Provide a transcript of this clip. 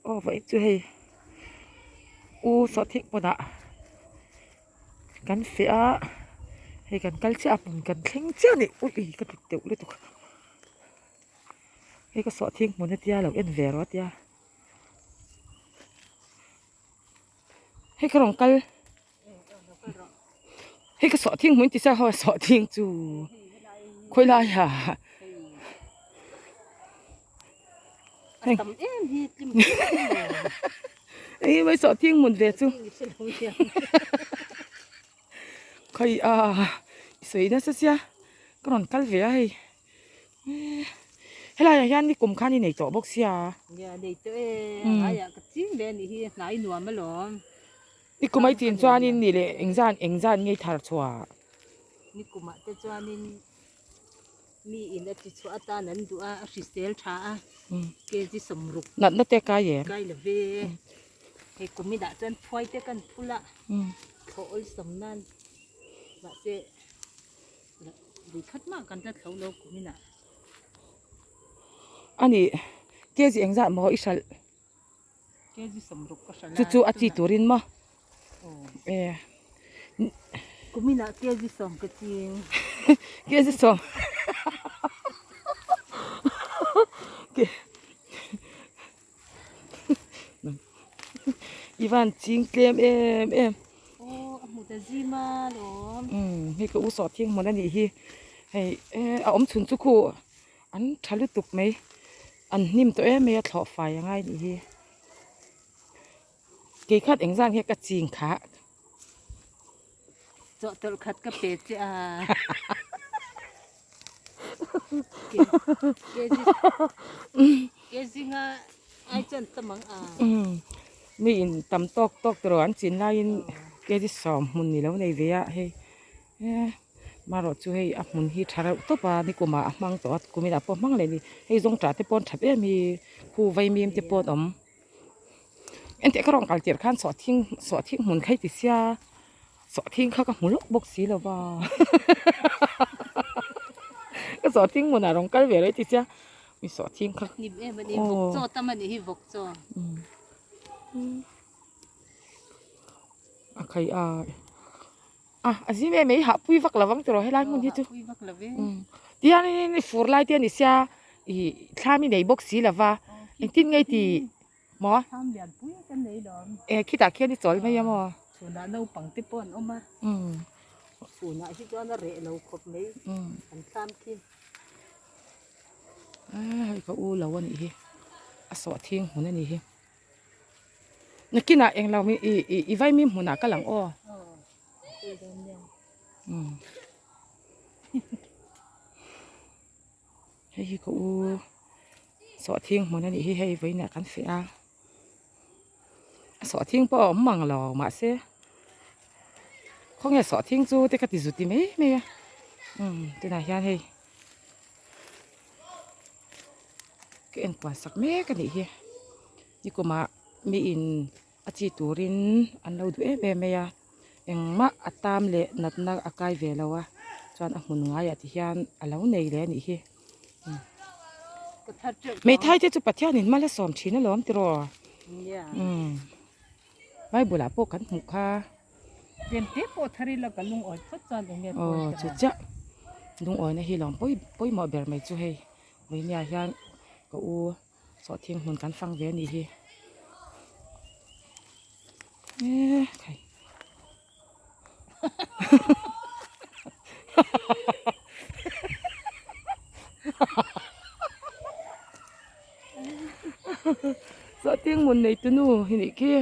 Aw vawiin chu hei u sawhthing hmunah kan feh a hei kan kal chiah a hmun kan thleng chiah a ni ui ka ti teuh lutuk hei ka sawhthing hmun a tia lo en ve rawh a tia hei ka rawn kal hei ka sawhthing hmun ti sia haw sawhthing chu khawi laiah. Tam em hi tlim Ei mai sawh thing mun ve chu. Khai a i sawi nasa sia ka rawn kal ve a hei. Helai ah hian ni kum khan i nei tawh bawk sia. Nia nei tawh e a ngaiah ka ching ve a nih hi hnai nuam alawm. Ni kum ai chin chuanin ni leh engzan engzan ngei thar chhuah. Ni kumah te chuanin Mi in a ti chhuah atan an duh a, a hrisel tha a, kg 60 Natna te kai em? Kai lo ve. Hei kum inah chuan phuai te kan phul a, thlawh awlsam nan mahse lui khat mah kan la thlo lo kum inah. A nih, kg engzah maw i hralh? Kg 60 ka hralh a. Chu chu a chi turin maw? E. Kuminah kg 10 ka ching. Kg 10. I van ching tlem em em. Aw a hmu ta zim a lawm. Umm hei ka u sawh thing hmun a nih hi. Hei e a awm chhun chu khu an tha lutuk mai. An hnim tawh em mai a thlawh fai a ngai nih hi. Kei khat engzan nge ka ching khah. Chawhtawlh khat ka pe che a. Ke zinga ai chuan tam ang a. Mi in tam tawk tawk tur an chin laiin kg 10 hmun ni lo nei ve a hei. Marawh chu hei a hmun hi tha reuh tawp a ni kumah a hmang tawh a kumin ah pawh hmang leh a ni hei zawng tah te pawh an that em hi khu vaimim te pawh an awm engtiah ka rawn kal tirh khan sawhthing sawhthing hmun kha i ti sia sawhthing kha ka hmu lawk bawk si lo va ka sawhthing hmunah rawn kal ve rei ti sia mi sawhthing kha hnim em a ni vawk chaw tam a nih hi vawk chaw a khai a. A a zim em mai hah pui vak lo ang tiraw helai hmun hi chu tihianin fur lai te a ni sia ih thlam i nei bawk si lo va engtin nge i tih maw e khitah khian i chawl mai a maw chhunah naupang te pawh an awm a chhunah hi chuan a reh lo khawp mai an thlam khi a hei ka u lo a nih hi a sawhthing hmun a nih hi. Nakinah englo mi i i i vaimim hmunah kal ang aw. Umm hei hi ka u sawhthing hmun a nih hi hei vawiinah kan feh a a sawhthing pawh a awm mang lo mahse khawnge sawhthing chu te ka ti zut ti mai mai a umm tunah hian hei. Ka en kual sak mek a nih hi nikumah mi in a chi turin an lo duh em em mai a engmah a tam leh natna a kai ve lo a chuan a hmun ngaiah ti hian a lo nei leh a nih hi hmeithai te chu Pathianin mal a sawm thin alawm tiraw umm bible ah pawh kan hmuh kha. Aw chu chiah lungawina hi lawm pawi pawimawh ber mai chu hei vawinia hian ka u sawhthing hmun kan fang ve a nih hi eee khai sawhthing hmun nei tunu hi nih khi.